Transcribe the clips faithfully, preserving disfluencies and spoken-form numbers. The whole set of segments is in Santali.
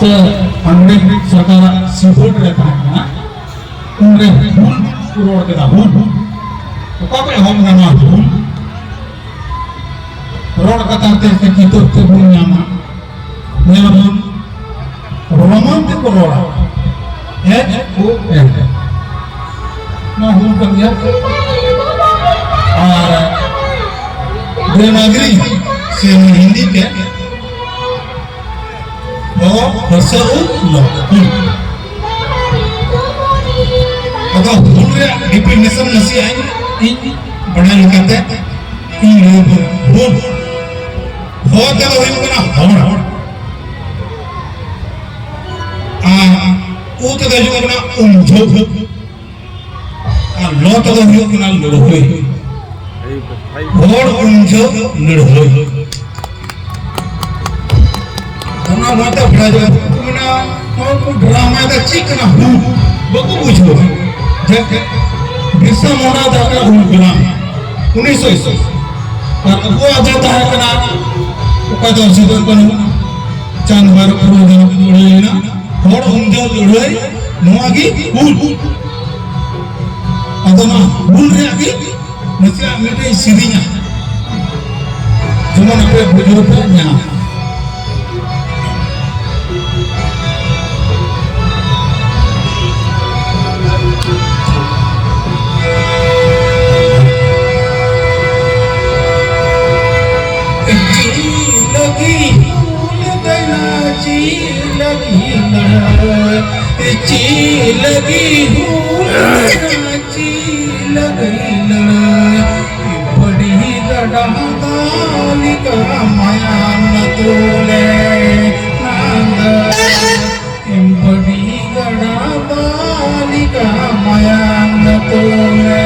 ᱛᱮ ᱟᱢᱵᱮᱰᱠᱚᱨ ᱥᱚᱨᱠᱟᱨᱟᱜ ᱥᱤᱵᱳᱨᱰ ᱨᱮ ᱛᱟᱦᱮᱸ ᱠᱟᱱᱟ, ᱩᱱᱨᱮ ᱦᱩᱞ ᱠᱚ ᱨᱚᱲ ᱠᱮᱫᱟ, ᱦᱩᱞ᱾ ᱚᱠᱟ ᱠᱷᱚᱱ ᱮᱦᱚᱵ ᱮᱱᱟ ᱱᱚᱣᱟ ᱦᱩᱞ? ᱨᱚᱲ ᱠᱟᱛᱷᱟ ᱛᱮ ᱥᱮ ᱠᱤᱛᱟᱹᱵ ᱛᱮᱵᱚᱱ ᱧᱟᱢᱟ, ᱧᱮᱞᱟᱵᱚᱱ, ᱨᱳᱢᱟᱱ ᱛᱮᱠᱚ ᱨᱚᱲᱟ, ᱮᱪ ᱳ ᱮᱞ᱾ ᱱᱚᱣᱟ ᱦᱩᱞ ᱠᱟᱱ ᱜᱮᱭᱟ᱾ ᱟᱨ ᱫᱮᱵᱽᱱᱟᱜᱽᱨᱤ ᱥᱮ ᱦᱤᱱᱫᱤ ᱛᱮ ᱚ ᱦᱟᱹᱥᱟᱹ ᱩ ᱞᱚ, ᱦᱩᱞ᱾ ᱟᱫᱚ ᱦᱩᱞ ᱨᱮᱭᱟᱜ definition ᱱᱟᱥᱮᱭᱟᱜ ᱤᱧ ᱵᱟᱲᱟᱭ ᱞᱮᱠᱟᱛᱮ ᱤᱧ ᱞᱟᱹᱭ ᱟᱵᱚᱱᱟ᱾ ᱦᱩᱞ, ᱦᱚ ᱛᱮᱫᱚ ᱦᱩᱭᱩᱜ ᱠᱟᱱᱟ ᱦᱚᱲ, ᱟᱨ ᱩ ᱛᱮᱫᱚ ᱦᱩᱭᱩᱜ ᱠᱟᱱᱟ ᱩᱢᱡᱷᱟᱹᱣ᱾ ᱟᱨ ᱞᱚ ᱛᱮᱫᱚ ᱦᱩᱭᱩᱜ ᱠᱟᱱᱟ ᱞᱟᱹᱲᱦᱟᱹᱭ᱾ ᱦᱚᱲ ᱩᱱᱡᱷᱟᱹᱣ ᱞᱟᱹᱲᱦᱟᱹᱭ᱾ ᱚᱱᱟ ᱢᱟᱛᱚ ᱵᱟᱲᱟᱭ ᱡᱚᱝ ᱠᱚ ᱢᱮᱱᱟ, ᱱᱚᱣᱟ ᱠᱚ ᱰᱨᱟᱢᱟ ᱫᱚ ᱪᱮᱫ ᱠᱟᱱᱟ? ᱦᱩᱞ ᱵᱟᱠᱚ ᱵᱩᱡᱷᱟᱹᱣᱟ᱾ ᱡᱮ ᱵᱤᱨᱥᱟ ᱢᱩᱱᱰᱟ ᱫᱚ ᱟᱠᱚ ᱦᱩᱞ ᱠᱟᱱᱟ, ᱩᱱᱤᱥᱥᱚ ᱤᱥᱣᱤ᱾ ᱟᱨ ᱟᱵᱚᱣᱟᱜ ᱫᱚ ᱛᱟᱦᱮᱸ ᱠᱟᱱᱟ, ᱚᱠᱚᱭ ᱫᱚ ᱥᱤᱫᱩ ᱠᱟᱹᱱᱦᱩ, ᱪᱟᱸᱫᱽ ᱵᱷᱟᱭᱨᱚ ᱯᱷᱩᱞᱳ ᱡᱷᱟᱱᱚ ᱠᱤᱱ ᱞᱟᱹᱲᱦᱟᱹᱭ ᱞᱮᱱᱟ᱾ ᱦᱚᱲ ᱩᱱᱡᱷᱟᱹᱣ ᱞᱟᱹᱲᱦᱟᱹᱭ, ᱱᱚᱣᱟ ᱜᱮ ᱦᱩᱞ᱾ ᱟᱫᱚ ᱱᱚᱣᱟ ᱦᱩᱞ ᱨᱮᱭᱟᱜ ᱜᱮ ᱱᱟᱥᱮᱭᱟᱜ ᱢᱤᱫᱴᱮᱱ ᱥᱮᱨᱮᱧᱟ, ᱡᱮᱢᱚᱱ ᱟᱯᱮ ᱵᱩᱡᱷᱟᱹᱣ ᱯᱮ ᱧᱟᱢ᱾ ᱪᱮᱫ ᱞᱟᱹᱜᱤᱫ ᱦᱩᱞ ᱫᱟᱭᱱᱟ, ᱪᱮᱫ ᱞᱟᱹᱜᱤᱫ ᱞᱟᱲᱟ, ᱪᱮᱫ ᱞᱟᱹᱜᱤᱫ ᱦᱩᱞ ᱫᱟᱭᱱᱟ, ᱪᱮᱫ ᱞᱟᱹᱜᱤᱫ ᱞᱟᱲᱟ᱾ ᱵᱟᱹᱲᱤ ᱜᱟᱰᱟ ᱫᱟᱜ ᱞᱮᱠᱟ ᱢᱟᱭᱟᱢ ᱟᱹᱛᱩ ᱞᱮ ᱱᱟᱸᱫᱟ᱾ ᱵᱟᱹᱲᱤ ᱜᱟᱰᱟ ᱫᱟᱜ ᱞᱮᱠᱟ ᱢᱟᱭᱟᱢ ᱟᱹᱛᱩ ᱞᱮ᱾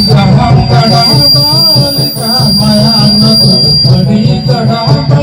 ᱡᱟᱦᱟᱸ ᱜᱟᱰᱟ ᱫᱚ ᱞᱮᱠᱟ ᱢᱟᱭᱟᱝ ᱟᱹᱰᱤ ᱜᱟᱰᱟ ᱫᱚ